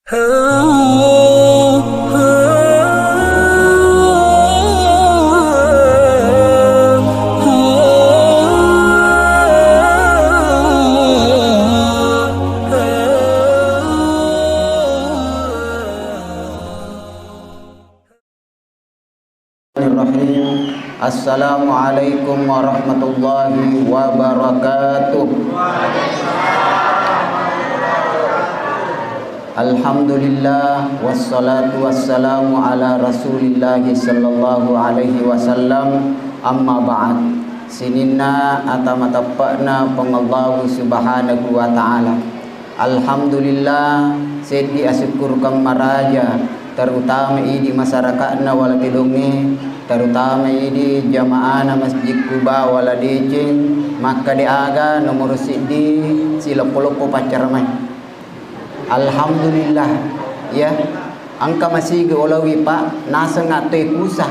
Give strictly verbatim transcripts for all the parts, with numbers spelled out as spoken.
Bismillahirrahmanirrahim. Assalamualaikum warahmatullahi wabarakatuh. Alhamdulillah, wassalatu wassalamu ala Rasulillahi sallallahu alaihi wasallam. Amma ba'd. Sininna ata mateppe'na Puang Allahu Subhanahu wa Ta'ala. Alhamdulillah, seddi asukkurukeng maraja, terutama idi masyarakatna Wala Tedongnge, terutama idi jamaahna Masjid Kuba Wala Deceng, makkeda aga nomoro siddi siloppo-loppo paccaramai. Alhamdulillah, ya, engka masigi olawi, Pak, naseng attoe kusa.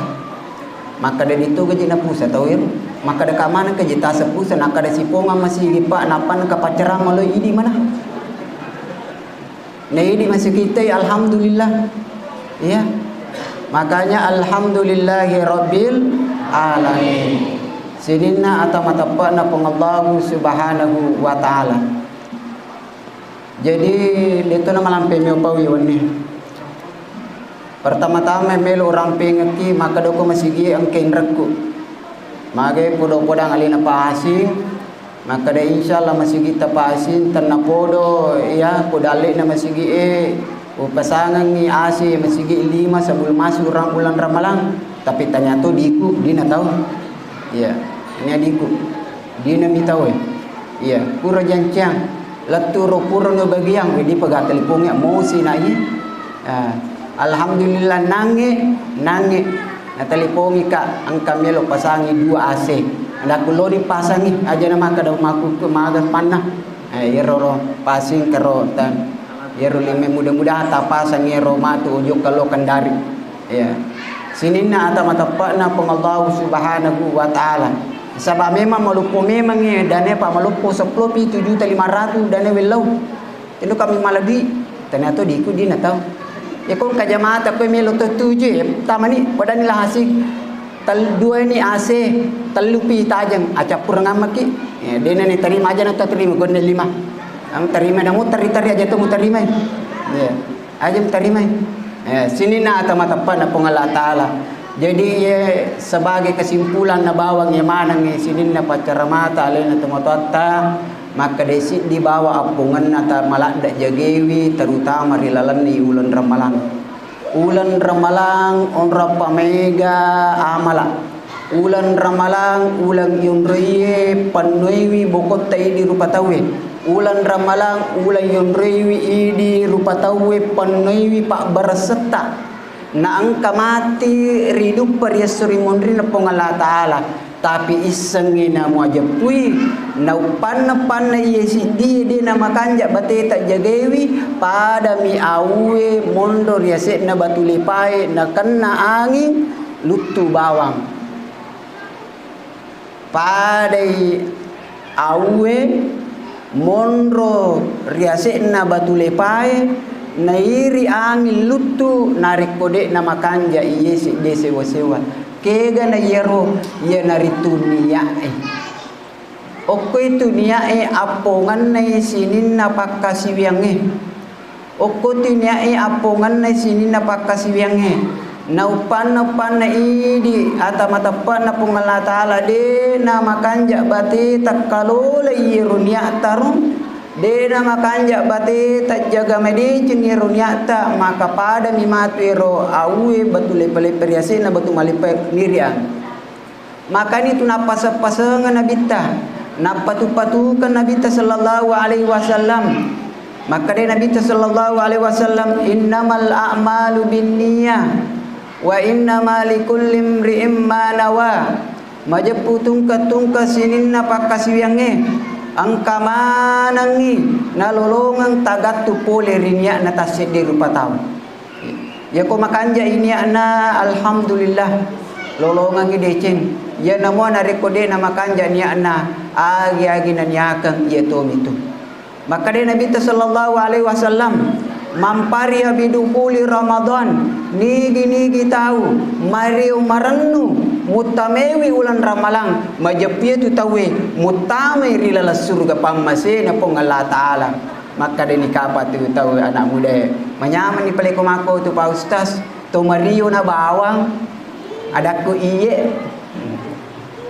Makkeda ditogaji napusa tau ero. Makkeda ka maneng kaji taseng pusa, nakkeda sipongang masigi, Pak, nappa engka paccarama lo idi mana. Na idi masikitai, alhamdulillah. Iya. Makanya alhamdulillahi rabbil alamin. Sininna ata mateppe'na Puang Allahu Subhanahu wa Ta'ala. Jadi, de'to na malampe miopawi wenni. Pertama-tama melo urampengekki, makkeda ko masigi engka inrekku. Magai podo-podang alena Pak Asing, makkeda insyaallah masigitta Pak Asing tennapodo, iya, ko dallena masigi e, upasangengi A C masigi lima sebelum masuk orang bulan Ramalang. Tapi ternyata diku, dina tau. Iya, ini adiku. Dina mitau e. Iya, pura janciang. Lettu ro pura no bagiang, wedi pega telipongi mosi na i. Ah, alhamdulillah nange, nange. Na telipongi ka, engka melo pasangi dua A C. Ada ku lodi pasangi, aja na makkeda maku ke maga panna. Eh, iyaro ro pasing kero tan. Iyaro lime mudah-mudahan tapasang iyaro matu ujung kalo kendari. Iya. Sininna ata mateppe'na Puang Allahu Subhanahu wa Ta'ala. Saba memang maloppo memangngi dane, pa maloppo seppulo pitu juta lima ratus dane wellau. Tendo kami maladui, ternyata diku dina tau. Ya kong kajamata koe melo to tuju, ya, tamani, wadani lahasi. Tel-, dua ni A C, tellu pi tajeng, acappureng ammaki. Ya, dena ni terima aja na terima, gonde lima. Am terima namu teri-teri aja tu mu terima. Ya. Aja mutarimai. Eh, sininna ata mateppe'na Puang Allah Ta'ala. Jadi, ye, sebagai kesimpulan na bawang ye maneng ye sininna paccaramata alena tomatoatta, makkeda siddi bawang appongenna ta maladde jagewi, terutama ri lalenni uleng Ramalang. Uleng Ramalang onrong pamega amala. Uleng Ramalang, uleng yonroiye, pennoiwi bokotta idi rupa tauwe. Uleng Ramalang, uleng yonroiwi idi rupa tauwe, pennoiwi pabbaressetta. Na engka mati riduppa ri esso ri munrinna Puang Allah Ta'ala. Tapi issengngi namuajeppui, nauppanna-panna iye siddie de namakanja bateta jagaiwi, padami auwe monro ri ase'na batu lepae nakenna anging, luttu bawang. Padai auwe monro ri ase'na batu lepae, nairi anging luttu, narekko de'na makanja iye sedde sewa-sewa. Kega na iyaro? Iyanaritu nia'e. Okkoitu nia'e appongennai sininna pakkasiwiyangnge. Okkotu nia'e appongennai sininna pakkasiwiyangnge. Nauppanna-uppanna idi ata mateppe'na Puang Allah Ta'ala, de namakanja bate takkalolai iyero nia'ta ro, de namakanja bate tajjaga madeceng iyero nia'ta, maka padami matu ero auwe batu leppe-leppe ri ase'na batu maleppe niriang. Makanitu nappaseng-pasengeng Nabitta, nappatu-patukeng Nabitta sallallahu alaihi wasallam. Makkeda Nabitta sallallahu alaihi wasallam, "Innamal a'malu binniyah, wa innama likulli imri'in ma nawa." Majeppu tungke-tungke sininna pakkasiwiyangnge, engka manengngi nalolongeng tagattu pole ri nia'na tasseddi rupa tau. Yako makanja i nia'na, alhamdulillah, lolongengngi deceng. Iya namua narekko de namakanja nia'na, agi-agi naniakeng iya tomitu. Makkeda Nabitta sallallahu alaihi wasallam, Mampariha bidukhuli Ramadan, nigi-nigi tau mario marennu muttamewi uleng Ramalang, majeppu iyatu tauwe muttamai ri laleng suruga pammasena Puang Allah Ta'ala. Makkedani kapang tu tau anak mudae, manyameng ni paleko mako tu Pak Ustaz, to mario na bawang, adakku iye.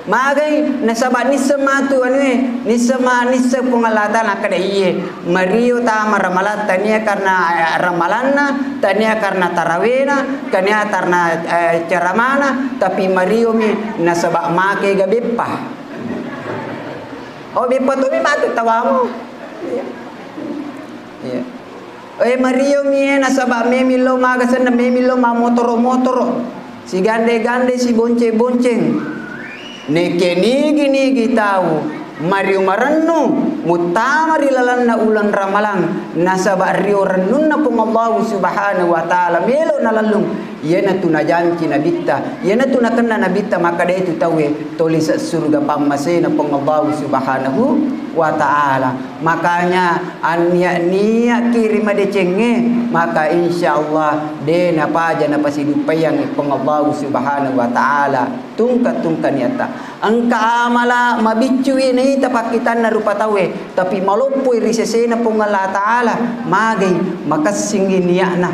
Magai, nasaba nisseng matu anue, nisseng ma-, nisseng Puang Allah Ta'ala, nakkeda iye, mario tama ramalang, tania karena, eh, ramalanna, tania karena tarawena, tania karena, eh, ceramana, tapi mariomi nasaba makega beppa. Oh, beppa tomi matu tawamu. Iya. Iya. Eh, mariomi e, nasaba memi lo maga senna, memi lo mammotoro-motoro, sigande-gande, sibonceng-bonceng. Nekke nigi-nigi tau mario marennu muttama ri lalenna uleng Ramalang, nasaba rio rennunna Puang Allahu Subhanahu wa Ta'ala melo nalellung. Iyanatu najanci Nabitta, iyanatu nakenna Nabitta, makkedai tu tauwe toli se-, suruga pammasena Puang Allahu Subhanahu wa Ta'ala. Makanya, annia-niaki ri madecengnge, maka insya Allah de napaja napasiduppaiangngi Puang Allahu Subhanahu wa Ta'ala tungka-tungka niatta. Engka amala mabiccui naita pakkitanna rupa tauwe, tapi maloppoi ri sesena Puang Allah Ta'ala, magai makessingngi niatna.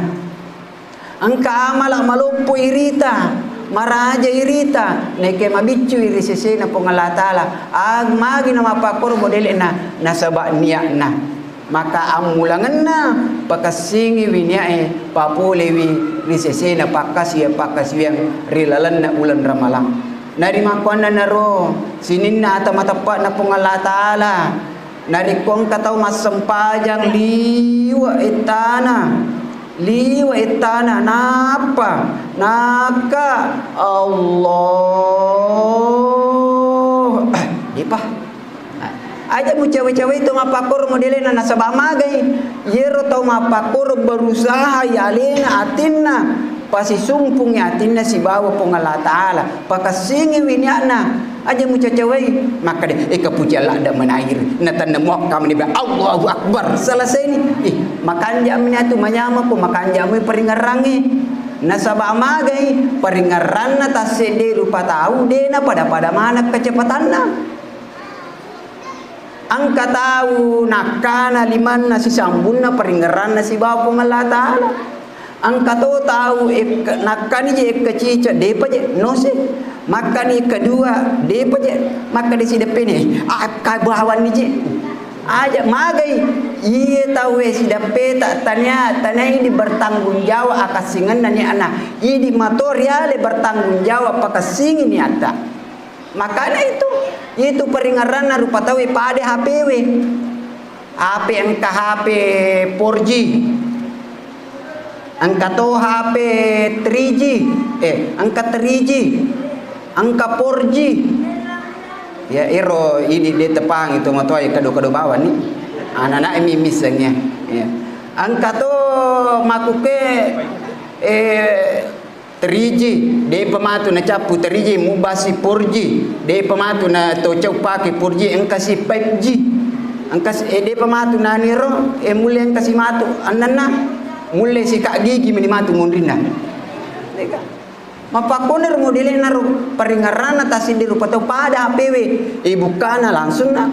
Engka amala maloppo irita, maraja irita, nekke mabiccui ri sesena Puang Allah Ta'ala. Ag-, magi na mappakkoro modele'na, nasaba niatna. Maka ammulangenna pakessingiwi niae, papolewi ri sesena pakkasiwiang-pakkasiwiang ri lalenna uleng Ramalang. Narimakkuannanaro sininna ata mateppa'na Puang Allah Ta'ala. Narekko engka tau massempajang liwe' ettana, liwe' ettana, nappa nakka Allah, eh, depa. Aja mucawe-cawe to mappakkoro modelena, nasaba magai yero tau mappakkoro berusaha i alena atinna. Pasisumpungngi atinna sibawa Puang Allah Ta'ala, pakessingiwi niatna. Aja mucacawai, makkeda, "Eh, kapuji Allah, ada menair." Natanna muakka meni ba, "Allahu Akbar." Selesai ni. Ih, makanja meni atu manyamako, makanja mui paringerrangngi. Nasaba magai, paringerranna tassedde rupa tau, dena pada-pada maneng kecepatanna. Engka tau nakkana limanna sisambunna paringerranna sibawa Puang Allah Ta'ala. Engka to tau ek-, nakkani je ekka cicak, depa je, nose. Makkani kedua, depa je, makkani sideppeni, akka bawanni je. Aja magai, iye tauwe sideppeta tania, tania idi bertanggung jawab akassingenna niatna. Idi mato riale bertanggung jawab pakessingi niatta. Makana itu, itu paringerranna rupa tauwe pada H P we. H P engka H P four G. Engka to H P three G. Eh, engka three G. Engka four G. Ya, ero idi de tepang itu matoa kado-kado bawang ni. Anak-anak mi misseng ya. Ya. Engka to makuke, eh, three G, depa matu nacappu three G, mubasi four G, depa matu na to cau pake four G, engkasi five G. Engkasi, eh, depa matu naniro, eh, mulle engkasi matu annanna, mulle sika gigi meni matu munrinna. Deka. Mappakkoni ro modelena ro, paringerranna tassiddi rupa tau pada H P we, eh, bukkana langsung na.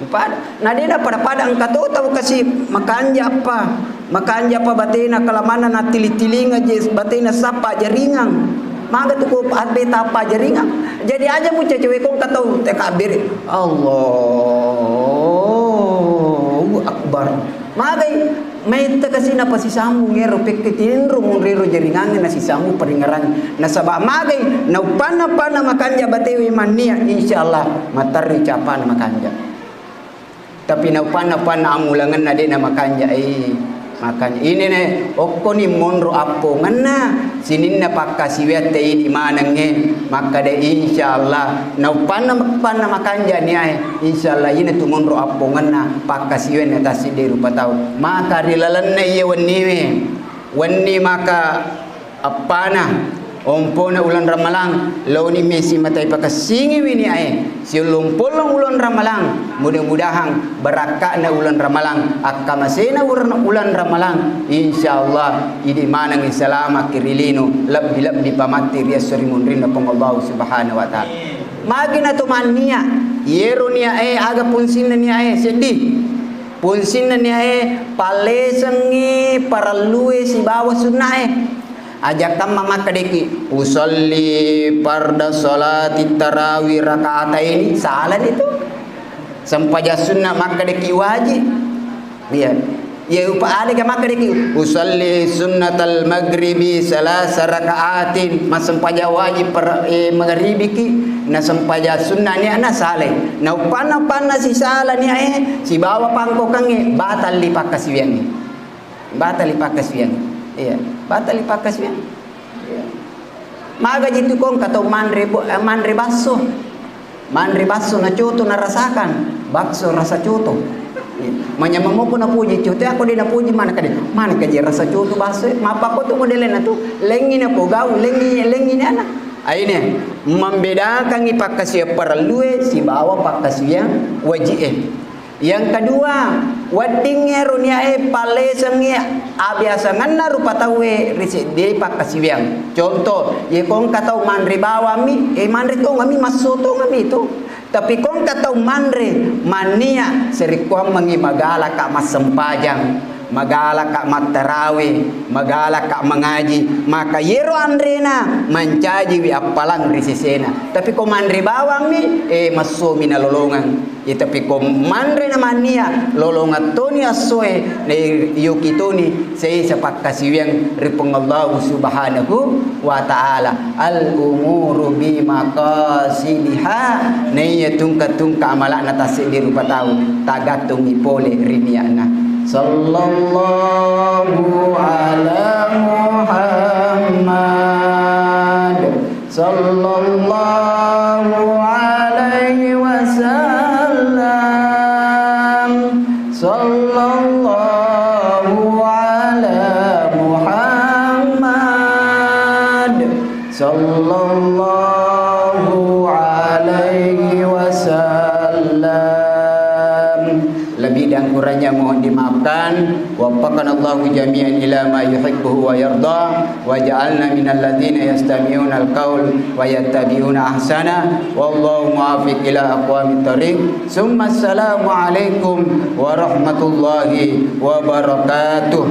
Pada, na de na pada-pada engka to tau kasi makanja apa, makanja apa batena kalamanna nattili-tilinga je batena sappa jaringang. Maga tu ko abbe tappa jaringang. Jadi aja mucacawe ko engka tau teka bere. Allahu Akbar. Magai. Maitta kasi napasisambung ero pekke tinro munriro jaringangnge nasisambung paringerang. Nasaba magai naupanna-panna makanja batewe mannia, insyaallah materri capana makanja. Tapi naupanna-panna ammulangenna de na makanja, eh, makanja. Ini ne okkoni monro appongenna sininna pakkasiwiatte idi manengnge makkada insyaallah naupanna-panna makanja niae, insyaallah ina tu monro appongenna pakkasiwianna tassiddi rupa tau. Maka ri lalenna iye wenniwe, wenni maka appana, Ompona uleng Ramalang, laoni mesi matai pakessingiwi niae. Siullung-pollong uleng Ramalang, mudah-mudahan barakka'na uleng Ramalang, akkamasena uleng, uleng Ramalang, insyaallah idi manengngi salamaki ri lino, lebbi-lebbi pamatti ri esso ri munrinna Puang Allahu Subhanahu wa Ta'ala. Magi na to mannia, yero niae aga fungsinna niae seddi. Fungsinna niae pallesengngi parellue sibawa sunnae. Aja kamma makkedeki, "Usalli farda salati tarawih raka'ataini." Salani tu. Sempajang sunna makkedeki wajib. Iya. Iya, upa adega makkedeki, "Usalli sunnatal maghribi salasa raka'atin." Massempajang wajib per-, eh, maghribiki, na sempajang sunna niana salai. Na uppanna-uppanna sisala niae, sibawa pangkokangnge, batalli pakkasiwiangnge. Batali pakkasiwiang. Iya, batali pakkasiwiang. Iya. Magaji tu kong katau manre bo-, eh, manre basso. Manre basso na coto narasakan. Bakso rasa coto. Iya. Manyameng moko napuji coto, ako de napuji mana kade. Mana kaji rasa coto basso, eh? Mappa ko tu modelena tu. Lengi na pogau, lengi, lengi ni ana. Aine, membedakangi pakkasiwiang parellue sibawa pakkasiwiang wajib e. Yang kedua, wedding ero niae pallesengngi abiasangenna rupa tauwe ri seddie pakkasiwiang. Contoh, ye ko engka tau manre bawammi, eh, manre tongami, masso tongami tu. Tapi ko engka tau manre mannia, serikkuammengngi magalaka massempajang, magalaka mattarawe, magalaka mangaji, maka yero anrena mancajiwi appalang ri sesena. Tapi ko manre bawammi, eh, massomi nalolongeng. Iya, tapi ko manre na mannia, lolongeng toni assoe, na yoki toni seisa pakkasiwiang ri Puang Allahu Subhanahu wa Ta'ala. Al umuru bi maqasidiha, naiya tungka-tungka amala'na tasseddi rupa tau, tagattungi pole ri niatna. Sallallahu ala Muhammad. Sallallahu alaihi wasallam. Sallallahu ala Muhammad. Sallallahu alaihi wasallam. Lebih dan kurangnya mohon dimaafkan. Waffaqanallahu jami'an ila ma yuhibbuhu wa yarda. Waj'alna minal ladzina yastami'unal qaul wa yattabi'una ahsana. Wallahu muwaffiq ila aqwamit thariq. Summa assalamu alaikum warahmatullahi wabarakatuh.